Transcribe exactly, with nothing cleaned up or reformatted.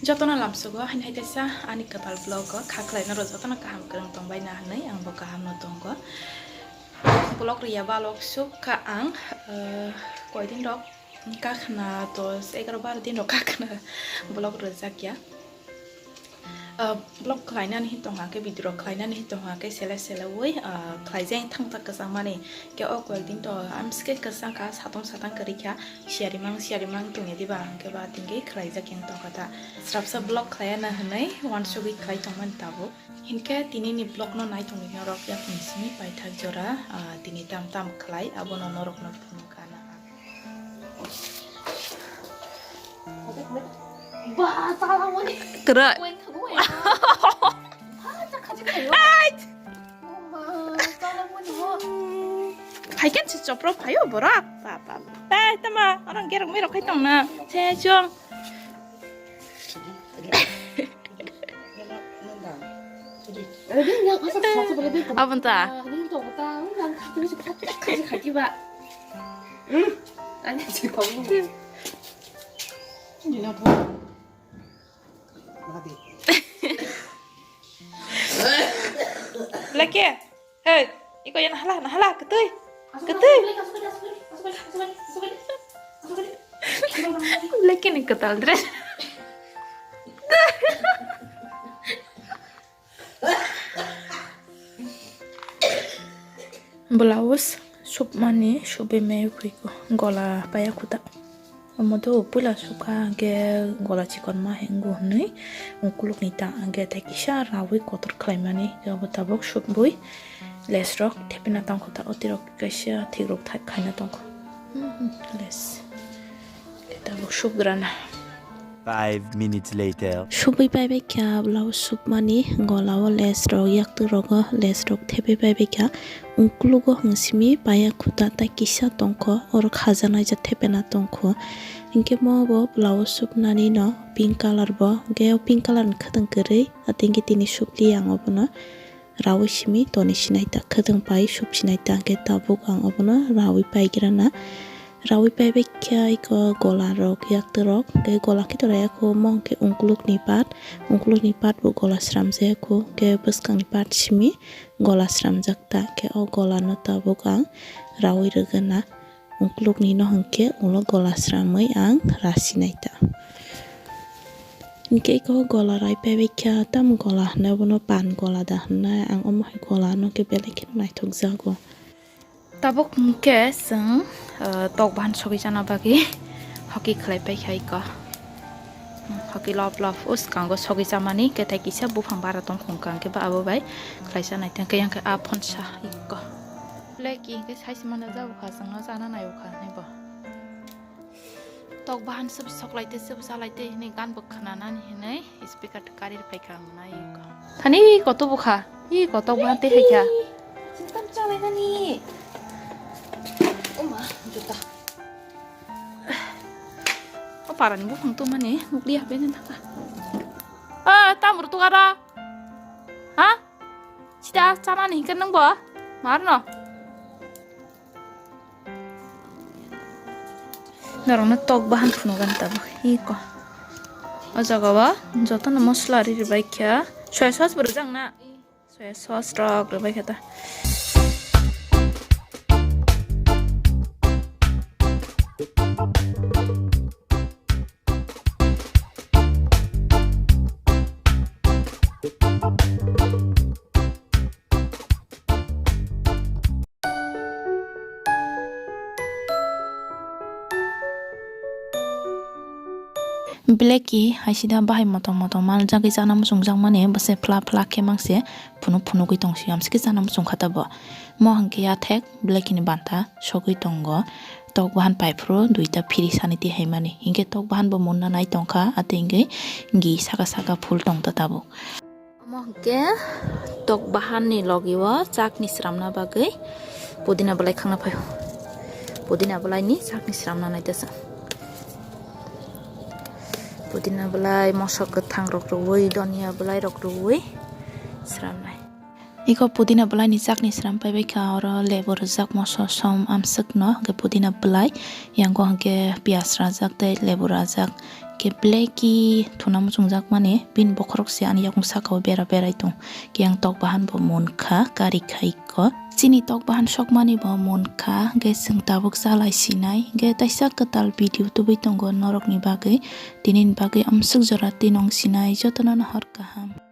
Jotono lamsugo, haini hai teisa ani kwtal vlog o kha khlainaro jotono kaham kwrwng tongbaina hwnwi ang bo kaham no tongo. Vlog rwya balok suk kha ang, eh, koidin rok kakhna dos, egaroh, baroh din rok kakhna vlog rwjakya. Ah, vlog khlainani hin tongha khe, video rok khlainani hin tongha khe, sele sele ui, ah, khlaijak thangta kwchangmani. Khe o koyekdin to amsike kwchang kha, satong satang kwrwi kha, siyarimang siyarimang tongya diba, hwnkhe ba tingwi khlaijak yang tongkha ta. Srapsa vlog khlaiya na hwnwi uansugwi khlai tongmani tabuk. Hinkhe tinini vlog no nai tongwi norok yakung simi paithak jora, ah, tini tam tam khlai, abono norokno phunuk gana ang. Kwrwi. Hai kan se chopro phaio borok. Ba, ba, ba. Tei tama, orang gerok merok khai tong na. Se chong. Abon ta. Lake. Hey, iko yana hala, na hala, ketui. Ketui. Lake ni ketal dress. Blouse supmani subui mai phuiko gola paya khuta. Omo do puila supkha hwnkhe gola chikon ma hingo hwnwi ukulukni ta hwnkhe tei kisa raui kotor khlaimani abo tabuk supbui lace rok thepina tongkho ta otirok kaisa thikrok thai khaina tongkho. Hmm, lace. Tabuk sugrana. Five minutes later. Subui paibai kha blouse supmani gola o lace rok, yaktwk rogo lace rok thepai paibai kha. Ukulugo hwng simi paya khuta tai kisa tongkho, oro khajaknai ja thepena tongkho. Hinkhe mo bo blouse supnani no pink colour bo, hinkhe o pink colour ni khwtwng kwrwi, atengkhe tini supli ang obono. Raui simi toni sinai ta, khwtwng pai sup sinai ta, hwnkhe tabuk ang obono raui paigrana. Raui paibai khe iko gola rok, yaktwk rok, hwnkhe gola khe tora yakho, omo hwnkhe ukulukni part, ukulukni part bo gola sramjak yakho, hwnkhe bwskangni part simi gola sramjak ta, hwnkhe o gola no tabuk ang raui rwgana. Ukulukni no hwnkhe ulo gola sramwi ang rasinai ta. Hinkhe iko gola rai paibai kha, tamo gola hwnwi abono pan gola da hwnwi ang omo hai gola no khe belai kheno naithok jago. Tabuk hinkhe chwng, ah, tok bahan sogwi chana bagwi hoki khlai paikha iko. Hoki lop lop o swkango sogwi chamani kethai kisa buphang bara tongkha hwnkhe ba abo bai khlai chanai tongkha yang khe a phonsa iko. Leki hwnkhe sai se mano jabo kha, chwngno chana naibo kha hinwi bo. Tok bahan se bwsok lai tei se bwsa lai tei hinwi gan bo khwnanani hinwi speaker kari rw phaikha ang nai iko. Thani koto bukha, i koto bahan tei hai kha. Singtam chalai nani. Oma, juta. O parani buphang tongmani nukliya bini thangkha. O, tamrw tugara. Ha? Sida chanani hinkhe nwng bo? Marno? Norokno tok bahan phunukgani tabuk. Iko. O jaga o jotono mosla ri rwbaikha. Soya sauce bo rwjakna. Soya sauce rok rwbaikha ta. Blacky hai sida bahai motong motong maljagwi chana muchungjakmani bwse phla phla khe mangse phunuk phunugwi tongsi amsike chana muchungkha ta bo. Mo hwnkhe ya thek Blacky ni banta sogwi tongo. Tok bahan paiphuru duita phiri sani twi haimani. Hinkhe tok bahan bo munna nai tongkha, atwi hwnkhe gi saka saka phul tongta tabuk. Omo hwnkhe tok bahan ni logi o chakni sramna bagwi pudina belai khangna phaio. Pudina belai ni chakni sramna naitasa. Pudina belai mosok kwthang rok rwui, donia belai rok rwui sramnai. Iko pudina belai ni chakni sram paibai kha, oro lebu rwjak, moso som, amswk no hwnkhe pudina belai, yango hwnkhe piyaj rajak tei lebu rajak, Blacky thuna muchungjakmani bini bokhorok se ani yakung saka o bera berai tong. Khe ang tok bahan bo munkha, kari khai kho. Chini tok bahan sokmani bo munkha, hwnkhe chwng tabuk chalai sinai. Hwnkhe taisa kwtal video tubui tongo norokni bagwi. Tinini bagwi amswk jora twi nong sinai, jotono no hor kaham.